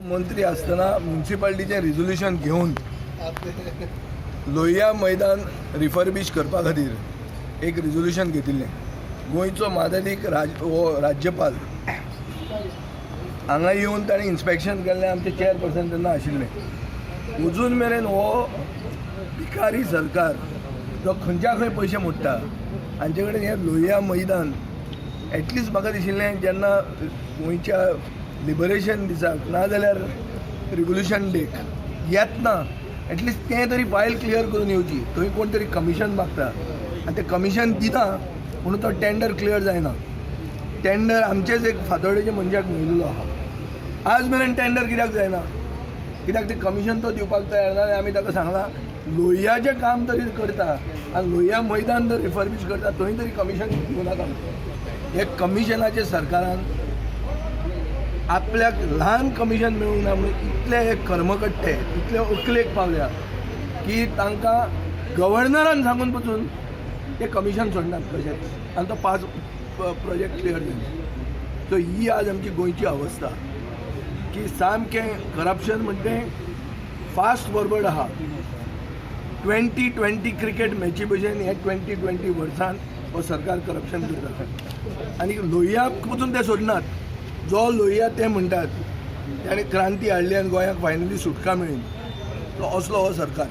मंत्री आसतना म्युन्सिपाल्टीचें रिजोल्युशन घेवन लोहिया मैदान रिफर्बीश करपा खातीर एक रिजोल्युशन घेतिल्लें. गोंयचो मानादीक राज हो राज्यपाल हांगा येवन ताणें इन्स्पेक्शन केल्लें. आमचे चेअरपर्सन तेन्ना आशिल्ले. अजून मेरेन हो भिकारी सरकार जो खंयच्या खंय पयशे मोडटा, हांचे कडेन हें लोहिया मैदान एटलिस्ट म्हाका दिशिल्लें, जेन्ना गोंयच्या लिबरेशन दिसाक नाजाल्यार रिवोल्युशन डेक येतना एटलिस्ट तें तरी फायल क्लियर करून येवची. थंय कोण तरी कमिशन मागता आनी तें कमिशन दिना म्हणून तो टेंडर क्लियर जायना. टेंडर आमचेच एक फातोडेच्या मनशाक मेळिल्लो आहा. आज मेरेन टेंडर कित्याक जायना? कित्याक तें कमिशन तो दिवपाक तयार ना. आनी आमी ताका सांगलां, लोहियाचें काम तरी करता आनी लोहिया मैदान जर रिफर्बीश करता, थंय तरी कमिशन दिवं नाका. हे कमिशनाचें सरकारान आपल्याक ल्हान कमिशन मेळूंक ना म्हणून इतले हे कर्मकट्टे इतले अकलेक पावल्या की तांकां गव्हर्नरान सांगून पसून ते कमिशन सोडनात कशेंच आनी तो पास प्रोजेक्ट क्लियर जायना. सो ही आज आमची गोंयची अवस्था की सामकें करप्शन म्हणटे फास्ट फॉरवर्ड आहा. 20-20 क्रिकेट मॅची भशेन हे 20-20 वर्सान हो सरकार करप्शन करता आनी लोहियाक पसून ते सोडनात. जो लोहिया ते म्हणटात ताणें क्रांती हाडली आनी गोंयाक फायनली सुटका मेळ्ळी, तो असलो हो सरकार.